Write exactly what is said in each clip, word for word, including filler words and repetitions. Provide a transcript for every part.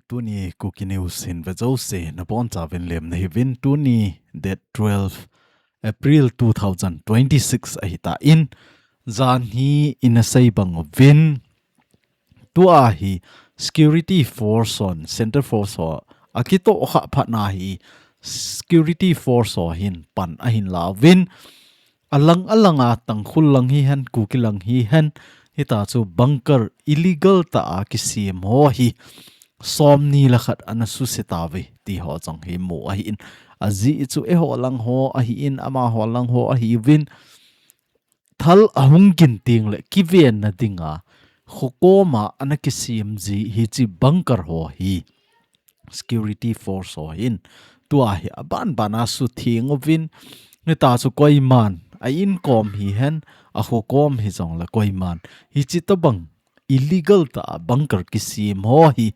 Tuni Kuki News hin ve jouse nabonchauvin lemna hiuvin. Tuni date twelve April two thousand twenty-six ahitan, janhi ina sei bang uvin, tua hi security force hon, center force ho akitohkhah phatna hi security force ho hin pan ahin lauvin, alang alanga Tangkhul lang hihen, Kuki lang hihen, hitachu bunker illegal tah a kisem ho hi somni le khat ana suse tauve ti ho jong hi mu ahin. Ajeh chu eiho lang ho ahin, amaho lang ho ahiuvin, thal ahung gin tengle kivenna dinga khokoma ana kisem ji hiche bunker ho hi security force ho hin tua hi abanbana sutheng uvin, hitachu koiman a inkom hihen, akhokom hijongle koiman hiche tobang illegal tah a bunker kisem ho hi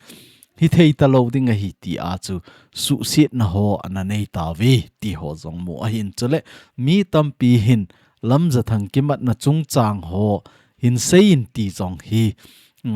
hithei talou ding ahi tia chu suhsetna ho ana nei tauve ti ho jong mu ahin. Chule mi tampi hin Lamjathang kimatna chungchang ho hin seiyin ti jong hi,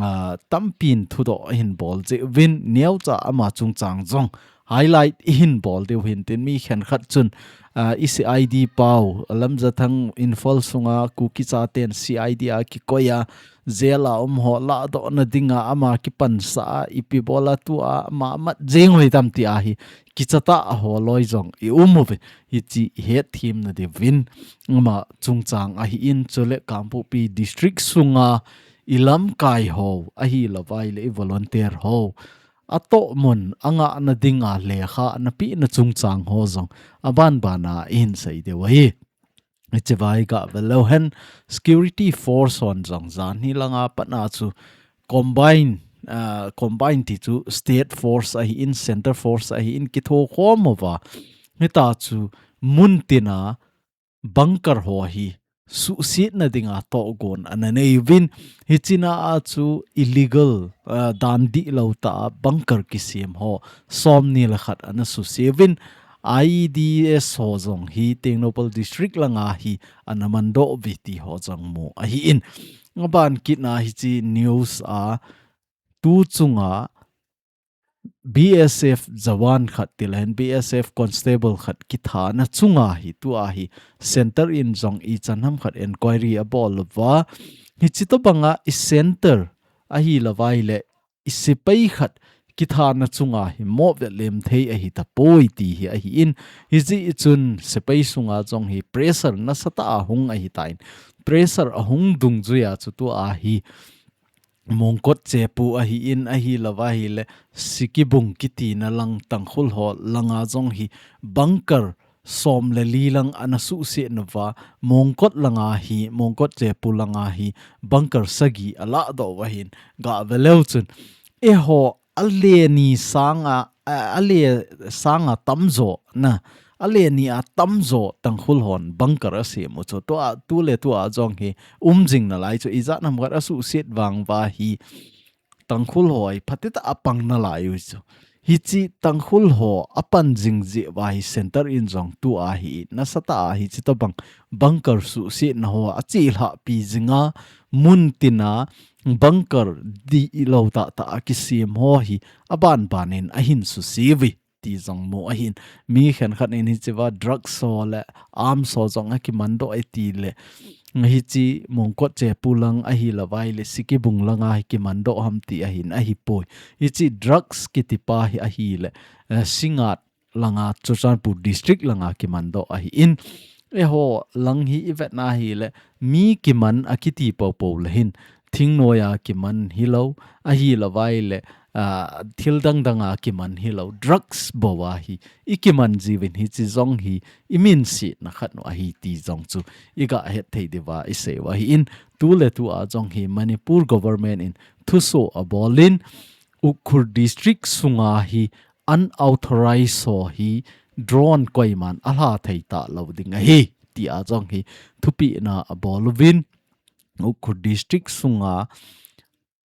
ah, tampin thudoh ahin bol jeh uvin, neocha ama chungchang jong highlight ihin bol diu hintin, mi khenkhat chun, ah, i C I D pau, Lamjathang Imphal sunga Kuki chaten C I D a kikoi a, jail a um ho lahdohna dinga ama kipansah a, ipi bola tua ama mat jeng u hitam tia hi kicha tah a holoi jong i um uve. Hiche i hetthem na diuvin ama chungchang ahin, chule Kangpokpi District sunga i lamkai ho ahilouva ahile i volunteer ho atohmun angahna dinga lekha ana pehna chungchang ho jong abanbana ihin sei diu ahi. Hichea i gah vet leu hen, security force hon jong janhi langa patna chu combine, ah, combine ti chu state force ahin, center force ahin kithokhom uva, hitachu muntina bunker ho hi suhsetna dinga tohgon ana nei uvin, hichea chu illegal, ah, dan dihlou tah a bunker kisem ho somni le khat ana suse uvin, I D S ho jong hi Tengnoupal District langa hi ana mandoh uve ti ho jong mu ahin. Aban kitna hiche news a tu chunga B S F jawan khat tilehen B S F constable khat kithana chunga hi tua hi center in jong ichan ham khat enquiry abol uva, hiche tobanga i center ahilouva ahile i sepai khat kithana chunga hi movet lem thei ahi tapoi ti hi ahin, hijeh chun sepai sunga jong hi pressure nasatah a hung ahitan, pressure ahung dungjuia chu tua hi Mongkot Chepu ahin, ahilouva ahile Sikibung kitina lang Tangkhul ho langa jong hi bunker som le li lang ana suhset nauva, Mongkot langa hi, Mongkot Chepu langa hi bunker sagi alahdoh uva ahin, gah ve leu chun, eiho ale ni sanga, a, ale sanga tamjo na, ale ni a tamjo Tangkhul hon bunker asem u chu, tua, tu le tua jong hi um jing nalai chu, ijat ham khat asuhset vang uva hi Tangkhul ho hi phatecha a pang nalai u chu. Hiche Tangkhul ho apan jing jeh uva hi center in jong tua hi nasatah a hiche tobang bunker suhsetna ho achelhahpi jinga, muntina bunker dihlou tahtah a kisem ho hi abanbanin ahin suse uve ti jong mu ahin. Mi khenkhat in hichea drugs ho le arms ho jong akimandoh e tile, hiche Mongkot Chepu lang ahilouva ahile Sikibung langa hi kimandoh ham ti ahin, ahipoi. Hiche drugs kitipa hi ahile, eh, Singngat langa, Churachandpur District langa kimandoh ahin. Eiho lang hi ivetna ahile mi kiman akiti poupou le hin, thingnoiya kiman hilou, ahilouva ahile, ah, thil dangdanga kiman hilou, drugs bouva hi ikiman jiuvin, hiche jong hi iminsetna khat u ahi ti jong chu igah hetthei diuva isei u ahin, tu le tua jong hi Manipur government in thusoh abolin, Ukhrul District sunga hi unauthorized ho hi drone koiman alha thei talou ding ahi tia jong hi thupehna abol uvin, Ukhrul District sunga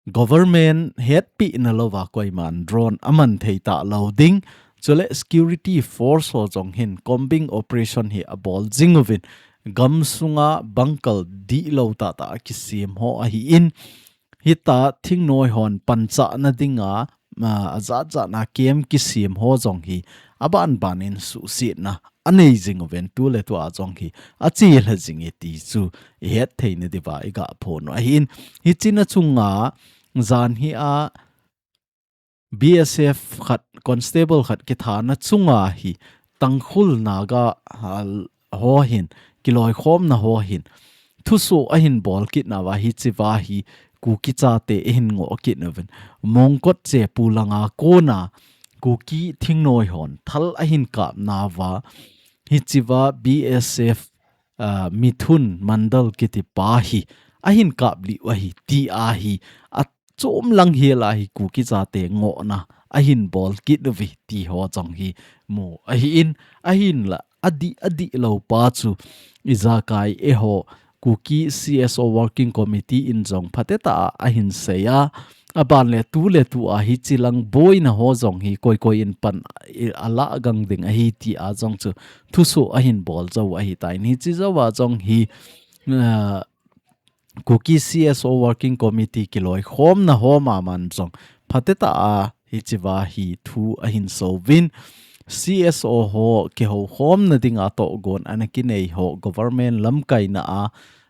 government hetpehna louva koiman drone aman thei talou ding, chule security force ho jong hin combing operation hi abol jing uvin, gamsunga bunker dihlou tahtah a kisem ho ahin, hitia thingnoi hon panchahna dinga ah, ajat jat na kem kisem ho jong hi, aban ban in suhsetna anei jing uvin, tuletu a jong hi, achelha jing e ti chu, ihet thei nadiuva, iga phon u ahin, hichea chunga, jan hi a, B S F khat, constable khat kithana chunga hi, Tangkhul Naga, ah, ho hin, kiloikhomna ho hin, thusoh ahin bol kit nauva hichea hi, Kuki chate ahin ngoh kit nauvin. Mongkot chepu langa kona, Kuki thingnoi hon, thal ahin kap nauva, hichea B S F, ah, Mithun Mandal kiti pa hi, ahin kap lih u ahi, ti ahi, achom lang hel a hi Kuki chate ngohna, ahin bol kit uve ti ho jong hi mu ahin, ahinla, adih, adih lou pa chu, ijakai eiho, Kuki C S O Working Committee in jong phatetah a ahin sei a, aban le tuletu a hichea lang boina ho jong hi koi koi in pan i, alah gang ding ahi ti a jong chu thusoh ahin bol jou ahitan hiche jouva jong hi, ah, Kuki C S O Working Committee kiloikhomna ho maman jong phatetah a hichea hi thu ahin souvin, C S O ho kihoukhomna dinga tohgon ana kinei ho government lamkaina a,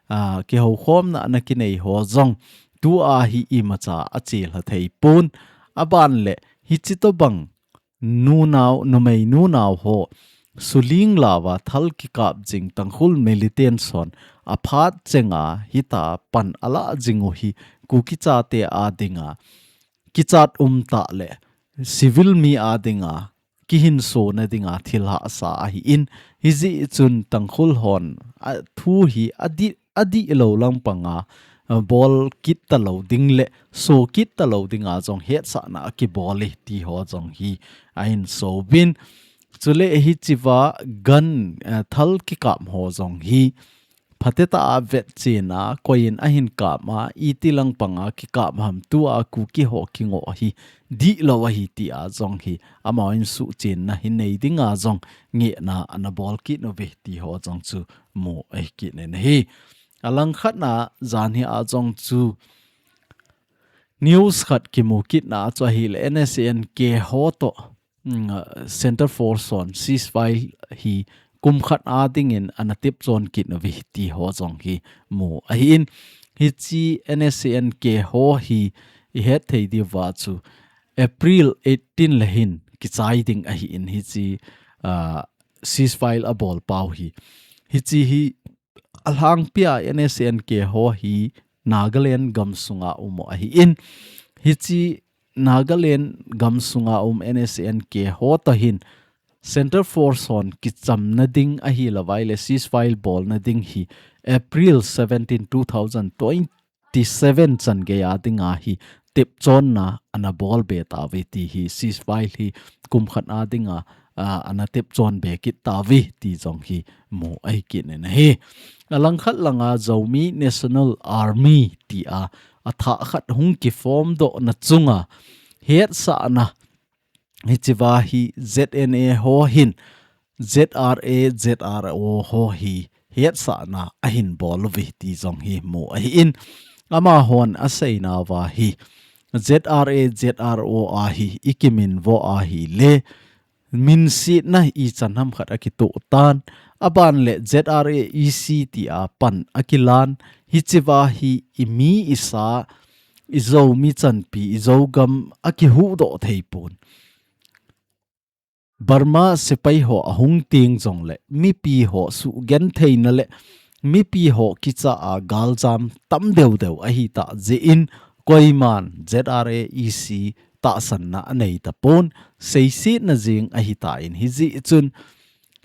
ah, kihoukhomna ana kinei ho jong tua hi imacha achelha thei pon, aban le hiche tobang nunau, numei nunau ho, suling louva thal kikap jing Tangkhul militant hon, aphat chenga hitia pan alah jing u hi, Kuki chate a dinga, kichat um tah le, civil mi a dinga, kihinsona dinga thil hahsa ahin, hijeh chun Tangkhul hon, a, thu hi adih, adih lou lang panga, a, bol kit talou ding le, so kit talou dinga jong hetsahna akibol e ti ho jong hi ahin souvin. Chule hichea gun, a, thal kikap ho jong hi, phatetah a vetchen a, koi in ahin kap a, iti lang panga kikap ham tua Kuki ho kingoh hi, dihlou ahi ti a jong hi, amahon suhchenna hi nei dinga jong ngehna ana bol kit uve ti ho jong chu mu ahi kit in ahi. Alangkhat na jan hi a jong chu news khat kimu kitna chu ahile N S C N K ho toh, mm, ah, Centre Force hon ceasefire hi kum khat a dingin ana tepchon kit uve ti ho jong hi mu ahin, hiche N S C N K ho hi ihet thei diuva chu April eighteen le hin kichai ding ahin hiche, ah, ceasefire abol pau hi. Hiche hi alhangpia N S C N K ho hi Nagaland gamsunga um u ahin, hiche Nagaland gamsunga um N S C N K ho toh hin Centre Force hon kichamna ding ahilouva ahile ceasefire bolna ding hi April seventeen, two thousand twenty-seven chan geiya dinga hi tepchonna ana bol be tauve ti hi ceasefire hi kum khat a dinga, ah, ana tepchon be kit tauve ti jong hi mu ahi kit in ahi. Alangkhat langa Zomi National Army tia athah khat hung kiform dohna chunga hetsahna hichea hi Z N A ho hin Z R A, Z R O ho hi hetsahna ahin bol uve ti jong hi mu ahin, amahon aseinauva hi Z R A, Z R O a hi ikiminvo ahile minsetna ichan ham khat akitoh tan, aban le Z R A E C tia pan akilan, hichea hi imi isa, i Zomi chanpi, i Zogam akihuhdoh thei pon. Burma sepai ho ahung teng jongle, mipi ho suhgentheina le, mipi ho kicha a galjam tam deu deu ahitah jeh in, koiman Z R A E C tahsanna anei tapon, seisetna jeng ahitan hijeh chun,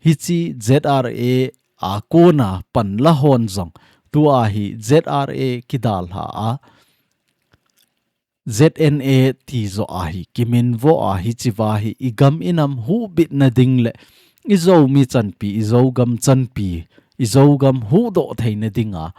hiche Z R A a kona panla hon jong, tua hi Z R A kidalha a, Z N A ti joh ahi, kiminvo a hichea hi, i gam i nam huhbitna ding le, i Zomi chanpi, i Zogam chanpi, i Zogam huhdoh theina dinga,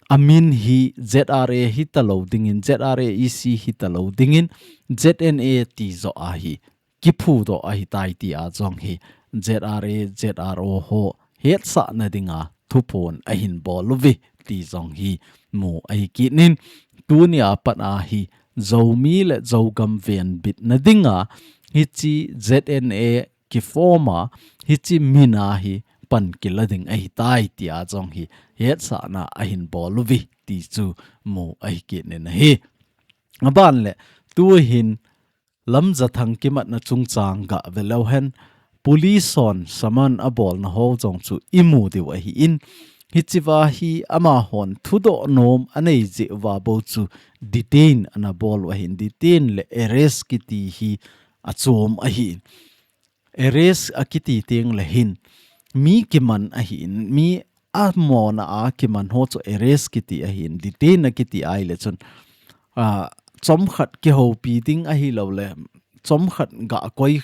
amin hi Z R A hitalou dingin, Z R A E C hitalou dingin, Z N A ti joh ahi, kiphudoh ahitai tia jong hi Z R A, Z R O ho hetsahna dinga thuphon ahin bol uve ti jong hi mu ahi kit in, tunia pat a hi Zomi le Zogam venbitna dinga hiche Z N A kiform a hiche mina hi pan kila ding ahitai tia jong hi hetsahna ahin bol uve ti chu mu ahi kit in ahi. Aban le tuhin Lamjathang kimatna chungchang gah ve leu hen, police hon summon abolna ho jong chu imu diu ahin, hichea hi amahon thudoh nom anei jeh uva bou chu detain ana bol u ahin, detain le arrest kiti hi achom ahin. Arrest akiti teng le hin mi kiman ahin, mi amona a kiman ho chu arrest kiti ahin, detain akiti ahile chun, ah, chomkhat kihoupi ding ahilou le, chomkhat gah koi,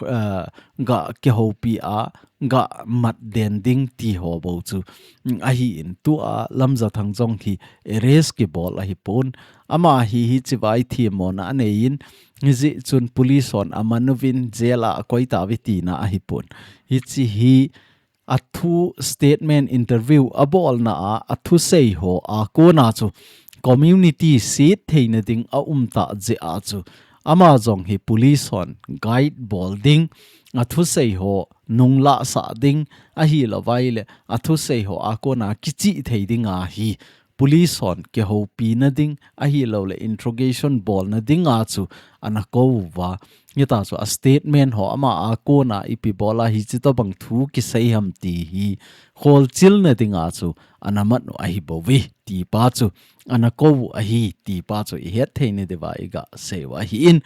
ah, gah kihoupi a, gah mat den ding ti ho bou chu, mm, ahin, tua Lamjathang jong hi arrest kibol ahipon. Ama hi hichea hi themmona anei in, hijeh chun police hon aman uvin jail a akoi tauve tina ahipon. Hiche hi athu statement interview abolna a, athusei ho a kona chu community set theina ding aum tah jeh a chu ama jong hi police hon guide bol ding, athusei ho nunglah sah ding, ahilou vai le athusei ho a kona kichih thei dinga hi police hon kihoupina ding, ahilou le interrogation bolna dinga chu ana kou uva. Hitia chu a statement ho ama a kona ipi bola hiche tobang thu kisei ham ti hi kholchilna dinga chu ana mat u ahi bouve ti pa chu ana kou u ahi ti pa chu ihet thei nadiuva iga sei u ahin,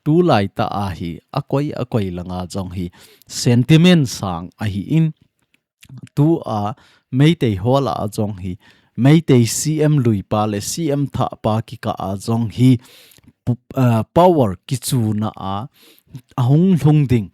tulai tah a hi akoi akoi langa jong hi sentiment sang ahin, tua Meitei ho lah a jong hi, Meitei C M luipa le C M thahpa kikah a jong hi, pu-, ah, power kichuna a, ahung lhung ding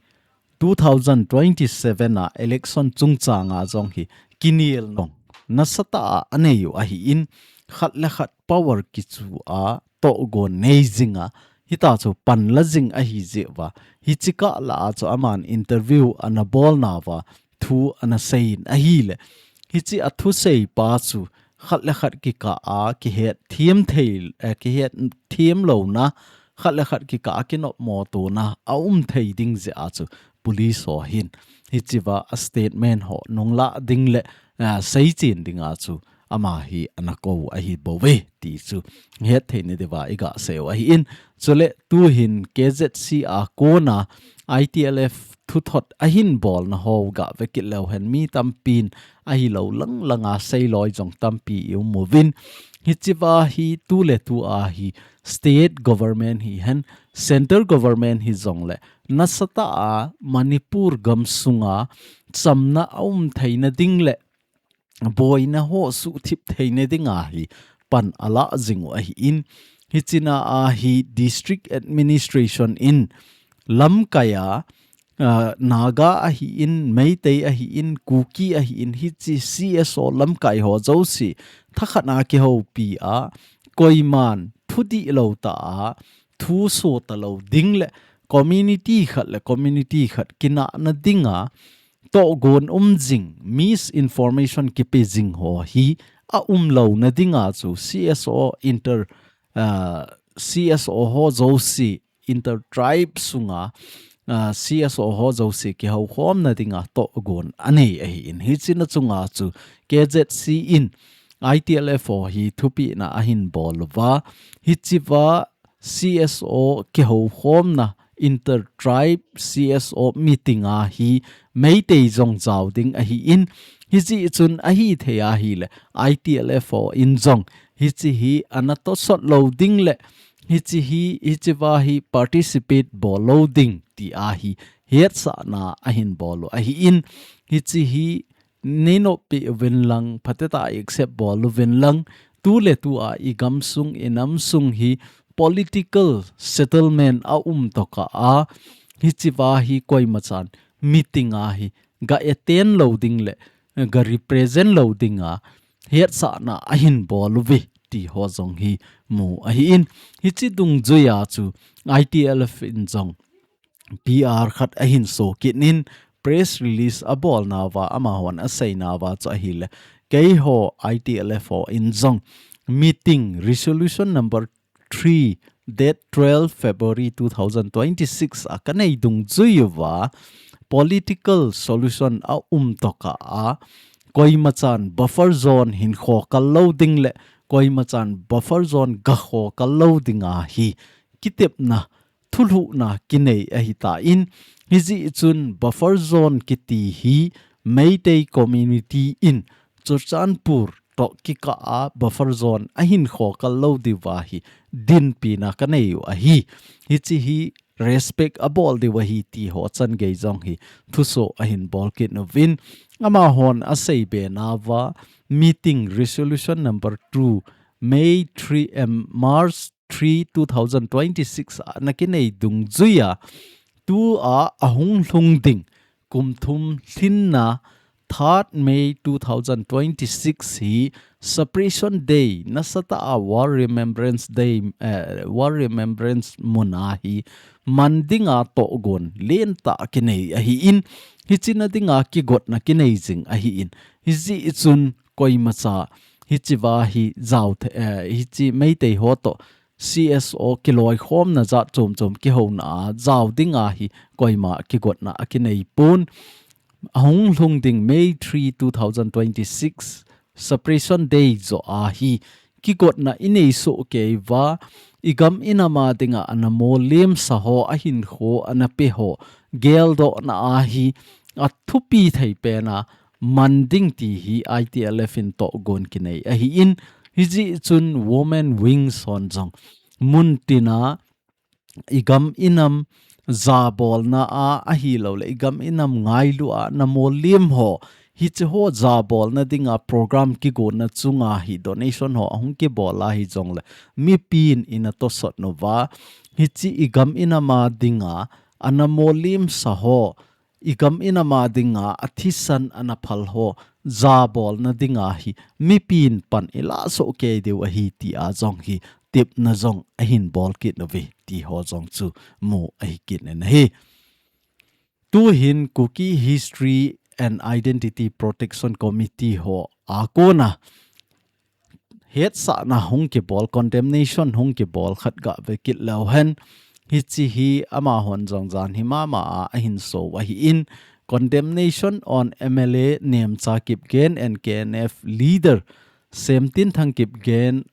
two thousand twenty-seven a election chungchang a jong hi, kinel nong nasatah a anei u ahin, khat le khat power kichu a tohgon nei jinga, hitia chu panla jing ahi jeh uva, hiche kah lah a chu aman interview ana bolna uva, thu ana seiyin ahile, hiche athusei pa chu khat le khat kikah a kihet them thei, eh, kihet them louna, khat le khat kikah a kinopmo tona aum thei ding jeh a chu police ho hin hichea a statement ho nunglah ding le, ah, seichen dinga chu ama hi ana kou u ahi bouve ti chu het thei nadiuva iga sei u ahin, chule tuhin K Z C a kona I T L F thuthot ahin bolna ho ga ve kit leu hen mi tampin ahilou lang langa seiloi jong tampi i um uvin. Hichea hi tuletua hi state government hihen, central government hijongle nasatah a Manipur gamsunga chamna aum theina ding le boina ho suhthip theina dinga hi pan ala jing u ahin, hichea hi district administration in lamkai a, ah, Naga ahin, Meitei ahin, Kuki ahin, hiche C S O lamkai ho jouse thakhat a kihoupi a, koiman thudih lou tah a, thu so talou ding le community khat le community khat kinahna dinga tohgon um jing, misinformation kipe jing ho hi aum louna dinga chu C S O inter, ah, C S O ho jouse, inter tribe sunga, ah, C S O ho jouse kihoukhomna dinga tohgon anei ahin, hichea chunga chu K Z C in I T L F ho hi thupehna ahin bol uva, hichea C S O kihoukhomna inter tribe C S O meeting a hi Meitei jong jao ding ahin, hijeh chun ahithei ahile I T L F ho in jong hiche hi ana tosot lou ding le hiche hi, hichea hi participate bol lou ding tia hi hetsahna ahin bol u ahin, hiche hi nei noppi uvin lang, phatecha accept bol uvin lang, tuletua i gamsung i namsung hi political settlement aum tokah a, hichea hi koimachan meeting a hi ga attend lou ding le ga represent lou dinga hetsahna ahin bol uve ti ho jong hi mu ahin, hiche dungjuia chu I T L F in jong P R khat ahin so kit in, press release abolna uva amahon aseina uva chu ahile, keiho I T L F ho in jong meeting resolution number three date twelve February two thousand twenty-six a kanei dungjui uva political solution aum tokah a, koima chan buffer zone hinkho kal lou ding le koima chan buffer zone gakho kal lou ding ahi kitepna thulhuhna kinei ahitan, hijeh chun buffer zone kiti hi Meitei community in Churachandpur toh kikah a buffer zone ahinkho kal lou diuva hi dinpina kanei u ahi. Hiche hi respect abol diu ahi ti ho changei jong hi thuso ahin bol kit uvin, amahon asei be nauva meeting resolution number two, May three, em, March three, two thousand twenty-six a ana kinei dungjuia tua ahung lhung ding kum thum lhinna third May two thousand twenty-six hi Separation Day, nasatah a War Remembrance Day, eh, War Remembrance mun a hi man dinga tohgon lentah kinei ahin, hiche na dinga kigotna kinei jing ahin, hijeh chun koimacha hichea hi jao the, eh, hiche Meitei ho toh C S O kiloikhomna jat chomchom kihouna a jao dinga hi koima kigotna akinei pon. Ahung lhung ding May three, two thousand twenty-six, Separation Day joh a hi kigotna inei soh keiuva, igam inam a dinga ana mollem sa ho, ahinkho ana pe ho geldohna a hi athupi thei pena man ding ti hi I T L F in tohgon kinei ahin, hijeh chun Women Wings hon jong muntina igam inam jabolna a ahilouleh igam inam ngailu a ana mollem ho, hiche ho jabolna dinga program kigonna chunga hi donation ho ahung kibol a hijongle mipin ina tosot uva, hiche igam inam a dinga ana mollem sa ho, igam inam a dinga athisan ana phal ho jabolna dinga hi mipin pan ilah soh kei diu ahi tia jong hi tepna jong ahin bol kit uve ti ho jong chu mu ahi kit in ahi. Tuhin Kuki History and Identity Protection Committee ho a kona hetsahna hung kibol, condemnation hung kibol khat gave kit leu hen, hiche hi amahon jong jan hi mama a ahin so ahin, condemnation on M L A Nemcha Kipgen and K N F leader Semtinthang Kipgen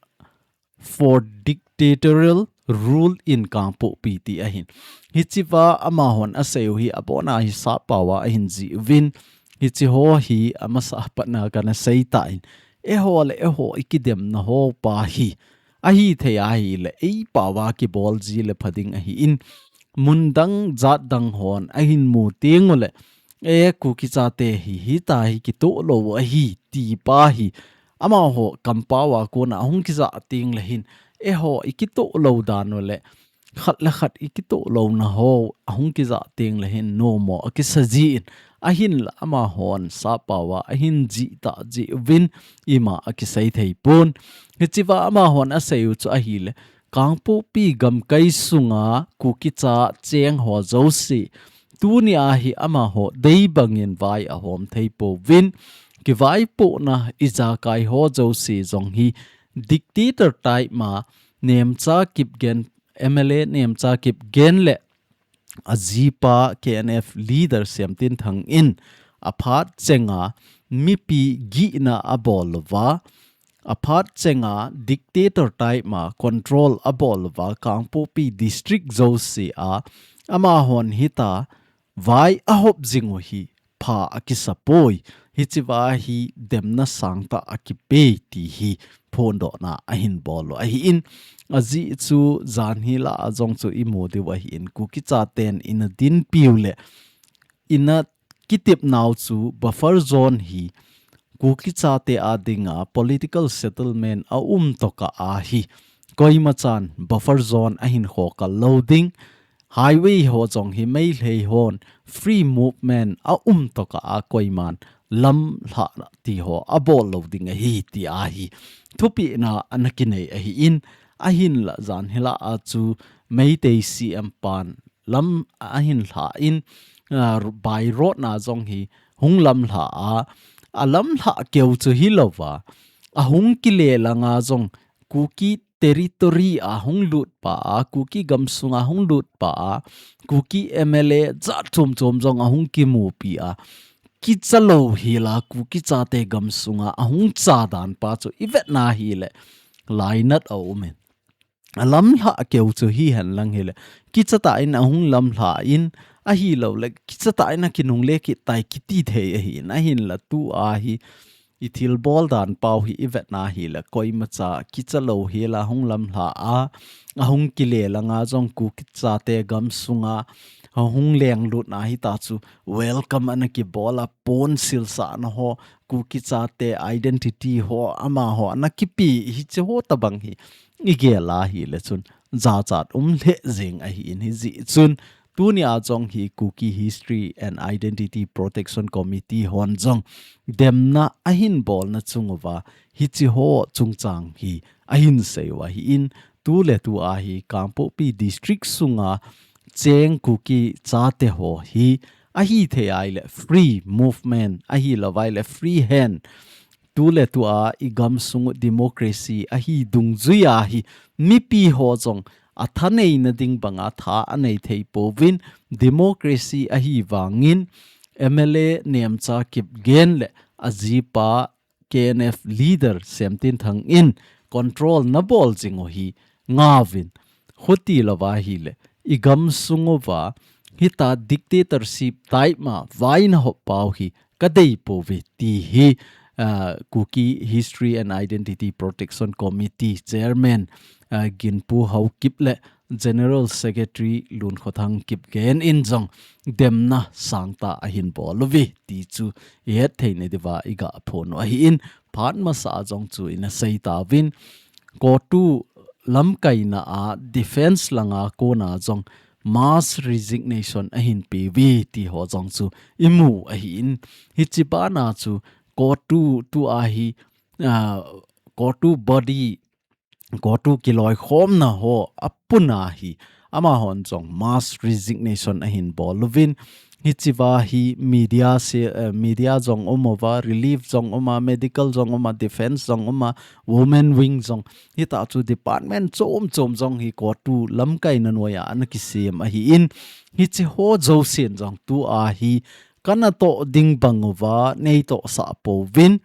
for dictatorial rule in Kangpokpi ti ahin. Hichea amahon asei u hi abona hi sappao a ahin jih uvin, hiche ho hi amasa a patna kana seitan, eiho le eiho ikidemna ho pa hi ahithei ahile eipao a kibol ji le pha ding ahin, mun dang jat dang hon ahin mu teng ule, e, Kuki chate hi hitia hi kitoh lou ahi ti pa hi amaho kampao a kona ahung kijah teng le hin, eiho ikitoh lou dan ule khat le khat ikitoh louna ho ahung kijah teng le hin nommo akisa jin, ahinla amahon sappao a ahin jih tah jeh uvin ima akisei thei pon. Hichea amahon asei u chu ahile, Kangpokpi gamkai sunga Kuki cha cheng ho jouse, tunia hi amaho dei bangin vai ahom thei pouvin, kivaipohna ijakai ho jouse jong hi dictator type ma Nemcha Kipgen, M L A Nemcha Kipgen le ajipa K N F leader Semtinthang in aphat chenga mipi gihna abol uva, aphat chenga dictator type ma control abol uva Kangpokpi district jouse a amahon hitia vai ahop jing u hi pha akisa poi. Hichea hi demna sangtah akipe ti hi phondohna ahin bol u ahin, ajeh chu jan hi lah a jong chu imu diu ahin, Kuki chaten ina dinpiu le ina kitepnau chu buffer zone hi Kuki chate a dinga political settlement aum tokah a hi koima chan buffer zone ahinkho kal lou ding, highway ho jong hi Meitei hon free movement aum tokah a koiman lamlhah ti ho abol lou ding ahi tia hi thupina ana kinei ahin, ahinla jan hi lah a chu Meitei C M pan lam ahin lhan, ah, by road na jong hi hung lamlha a, alamlha keu chu hilouva, ahung kile langa jong Kuki territory a hung lut pa a, Kuki gamsunga hung lut pa a, Kuki M L A jat chom chom jong a hung kimupi a, kicha louhel a Kuki chate gamsunga a hung cha dan pa chu i vetna hile lainat a um in. A lamlha keu chu hihen lang hile, kicha tah in a hung lamlha in, ahilou le kicha tah in a kinungle kit tai kiti thei ahi in, ahinla tu a hi i thilbol dan pau hi i vetna hile koimacha kicha louhel a hung lamlha a, a hung kile langa jong Kuki chate gamsunga a hung lenglutna hita chu welcome ana kibol a, pon silsahna ho, Kuki chate identity ho, amaho ana kipe hiche ho tabang hi i gel a hile chun jachat um lheh jeng ahi in, hijeh chun tunia jong hi Kuki History and Identity Protection Committee hon jong demna ahin bolna chung uva hiche ho chungchang hi ahin sei u ahi in, tu le tu a hi Kangpokpi District sunga cheng Kuki chate ho hi ahithei a ile free movement, ahilou a ile free hand, tu le tu a i gamsung u democracy ahi dungjui a hi mipi ho jong a thaneina ding banga tha anei thei pouvin, democracy ahi vangin M L A Nemcha Kipgen le a jipa K N F leader Semtinthang in control na bol jing u hi ngauvin, khuti louva hile i gamsung uva hita dictatorship type ma vaina hop pau hi ka dei pouve ti hi, ah, Kuki History and Identity Protection Committee Chairman, ah, Ginpu Haokip le General Secretary Lunkhothang Kipgen in jong demna sangtah ahin bol uve ti chu i het theina diuva i ga phon u ahi in, phat masa a jong chu ina sei tauvin, CoTU lamkaina a defense langa kona jong mass resignation ahin pe uve ti ho jong chu i mu ahi in, hiche bana chu CoTU tu a hi, ah, CoTU body, CoTU kiloikhomna ho a puna hi amahon jong mass resignation ahin bol uvin, hichea hi media se, eh, media jong um uva, relief jong um a, medical jong um a, defense jong um a, women wing jong, hita chu department chom chom jong hi CoTU lamkaina noiya ana kisem ahi in, hiche ho jousen jong tu a hi ka natoh ding bang uva nei tohsah pouvin,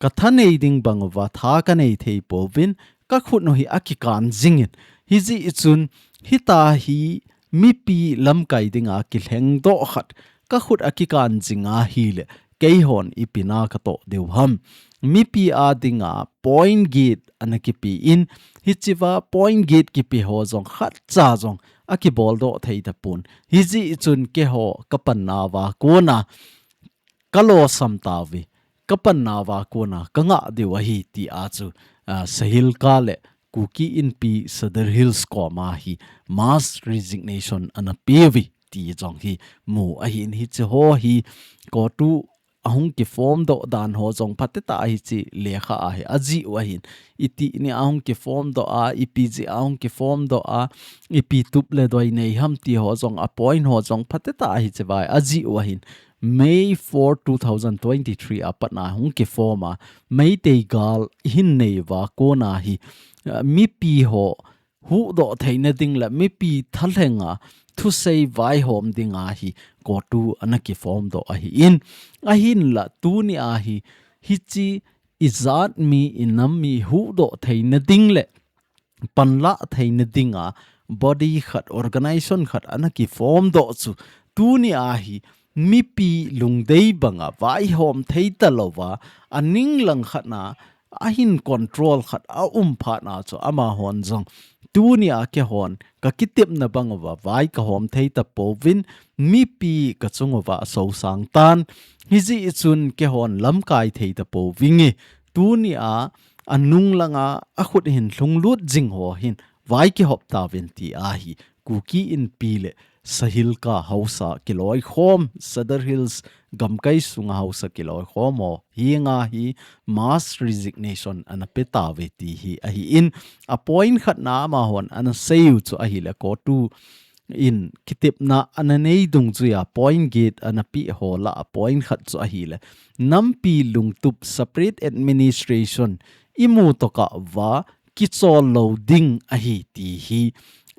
ka thanei ding bang uva tha ka nei thei pouvin, ka khut u hi a kikan jingin. Hijeh chun hita hi mipi lamkai dinga kilhengdoh khat ka khut a kikan jing ahile, keihon ipi na ka toh diu ham. Mipi a dinga point get ana kipe in, hichea point get kipe ho jong khatcha jong a kiboldoh thei tapon. Hijeh chun keiho ka panna uva kona ka losam tauve, ka panna uva kona ka ngah diu ahi ti a chu, ah, Sahilka le Kuki Inpi Sadar Hills koma hi mass resignation ana pe uve ti jong hi mu ahi in, hiche ho hi CoTU ahung kiform doh dan ho jong phatecha hiche lekha a hi ajih u ahin, iti ni ahung kiform doh a, ipi jeh ahung kiform doh a, ipi tup le doi nei ham ti ho jong a point ho jong phatecha hichea hi ajih u ahin, May four, two thousand twenty-three a pat na hung kiform a, Meitei gal hin nei uva kona hi, ah, mipi ho huhdoh theina ding le mipi thalhenga thusei vaihom dinga hi CoTU ana kiform doh ahi in, ahinla tuni a hi hiche ijat mi, inam mi huhdoh theina ding le panlah theina dinga body khat, organization khat ana kiform doh chu, tuni a hi mipi lungdei banga vaihom thei talouva, aning lang khat na ahin control khat a um phat na chu amahon jong, tuni a keihon ka kitepna bang uva vai ka hom thei tapouvin, mipi ka chung uva asosang tan, hijeh chun keihon lamkai thei tapouvinge, tuni a anung langa akhut hin lhunglut jing ho hin vai kihop tauvin ti a hi Kuki Inpi le Sahilka haosa kiloikhom, Sadar Hills gamkai sunga haosa kiloikhom ho henga hi mass resignation ana pe tauve ti hi ahi in, a point khat na amahon ana sei u chu ahile CoTU in kitepna ana nei dungjuia point get ana pe ho lah a point khat chu ahile, nampi lungtup separate administration imu tokah uva kichol lou ding ahi ti hi,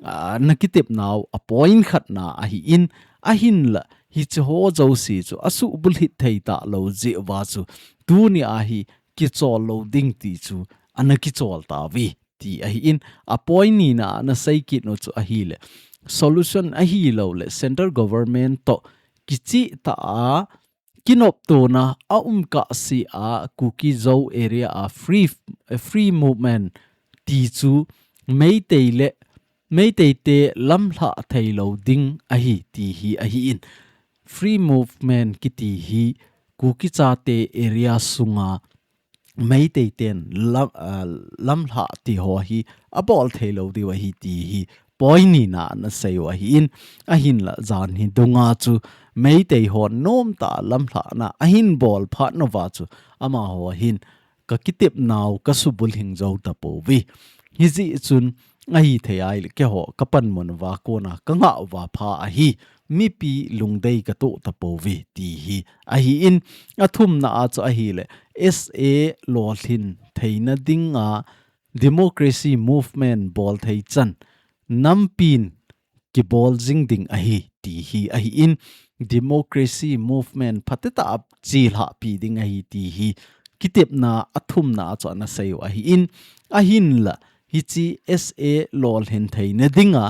ah, na kitepnau a point khatna ahin, ahinla hiche ho jouse chu asuhbulhit thei talou jeh uva chu tunia hi kichol lou ding ti chu ana kichol tauve ti ahin, a point nina ana seikit u chu ahile, solution ahilouleh central government toh kicheh tah a kinoptona aum kahsea Kuki Zo area a free, free movement ti chu Meitei le Meitei te lamlhah theilou ding ahi ti hi ahin, free movement kiti hi Kuki chate area sunga Meitei ten lam, ah, lamlhah ti ho hi abol theilou diu ahi ti hi point nina ana sei u ahin, ahinla jan hi dunga chu Meitei hon nomtah lamlhahna ahin bol phat nauva chu amaho hin ka kitepnau ka subulhing jou tapouve. Hijeh chun ahithei ahile keiho ka panmun uva kona ka ngah uva pha ahi, mipi lungdei ka toh tapouve ti hi ahin, athumna a chu ahile S A lolhin theina dinga democracy movement bol thei chan nampin kibol jing ding ahi ti hi ahin, democracy movement phatecha a chelhahpi ding ahi ti hi kitepna athumna a chu ana sei u ahin, ahinla hiche S A lolhin theina dinga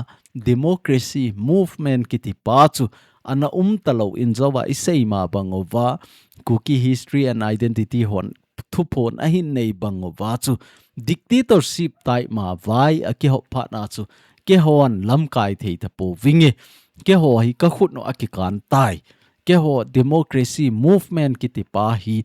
democracy movement kiti pa chu ana um talou in jouva i sei ma bang uva Kuki History and Identity hon thuphon ahin nei bang uva chu dictatorship type ma vai a kihop phat na chu keihon lamkai thei tapouvinge, keiho hi ka khut u a kikan tai. Keiho democracy movement kiti pa hi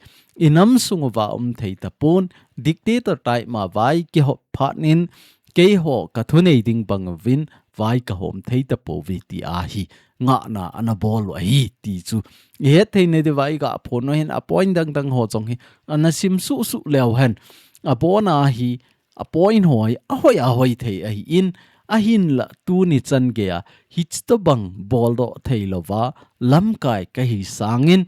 i nam sung uva um thei tapon, dictator type ma vai kihop phat nin keiho ka thunei ding bang uvin vai ka hom thei tapouve ti ahi ngahna ana bol u ahi ti chu i het theina diuva i ga phon u ahin, a point dang dang ho jong hi ana sim suh suh leu hen, a bona hi a point ho hi ahoi ahoi thei ahin, ahinla tuni chan geiya hiche tobang boldoh theilouva lamkai kahi sangin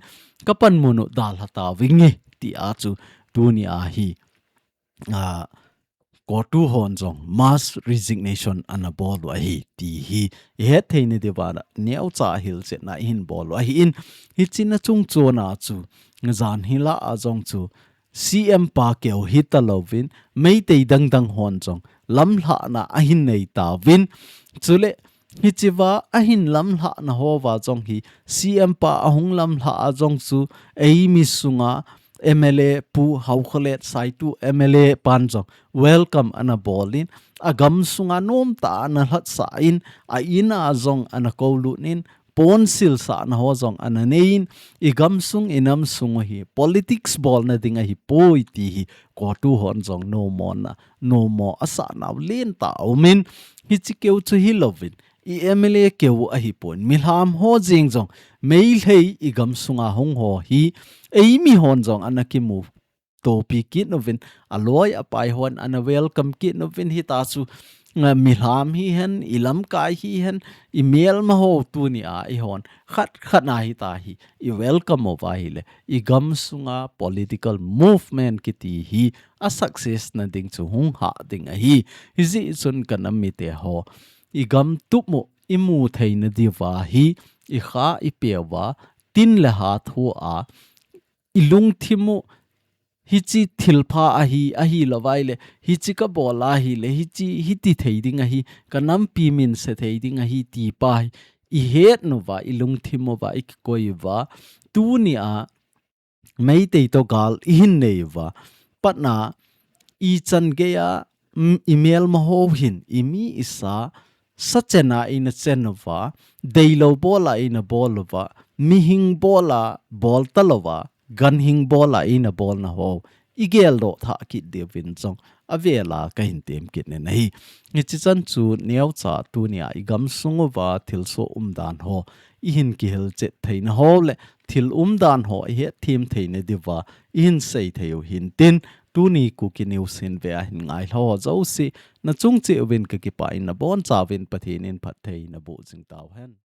ka panmun u dalha tauvinge ti a chu tunia hi, a, CoTU hon jong mass resignation ana bol u ahi ti hi i het theina diuva neocha hilchetna i hin bol u ahin, hiche na chungchon a chu jan hi lah a jong chu C M pa keu hi talouvin Meitei dang dang hon jong lamlhahna ahin nei tauvin, chule hichea ahin lamlhahna houva jong hi C M pa ahung lamlhah a jong chu eimi sunga M L A Pu Haokholet Saitu M L A pan jong welcome ana bol in, a gam sunga nomtah a ana lhatsah in, a in a jong ana koulut in, ponsil sahna ho jong ana nei in, i gam sung i nam sung u hi politics bolna ding ahipoi ti hi CoTU hon jong nomona, nomo asah nau lentah a um in, hiche keu chu hilouvin i M L A keu ahipon, milham ho jeng jong Meitei i gam sunga hung ho hi eimi hon jong ana kimu topi kit uvin, a loi a pai hon ana welcome kit uvin, hita chu, eh, milham hihen, i lamkai hihen, i melma ho tunia i hon khat khat na hita hi i welcome uva ahile i gam sunga political movement kiti hi a success na ding chu hung hah ding ahi. Hijeh chun ka nam mite ho, i gam tup u i mu theina diuva hi i kha i peuva, tin le ha thua i lungthim u hiche thilpha ahi, ahilouva ahile hiche ka bol ahile hiche hiti thei ding ahi, ka nampi min se thei ding ahi ti pa hi i het nauva, i lungthim uva i kikoi uva, tunia Meitei toh gal i hin nei uva, patna i chan geiya, mm, i melma ho hin i mi i sa, sa chenna i na chen uva, deilou bola i na bol uva, mihing bola bol talouva, ganhing bola i na bolna ho i geldoh thah kit diuvin jong avela ka hin tem kit in ahi. Hiche chan chu neocha tunia i gam sung uva thilsoh umdan ho i hin kihilchet theina ho le thil umdan ho i hetthem theina diuva i hin sei thei u hintin, tuni Kuki News hin ve a hin ngailha ho jouse, na chung cheh uvin ka kipah in, na boncha uvin Pathen in phatthei naboh jing tauhen.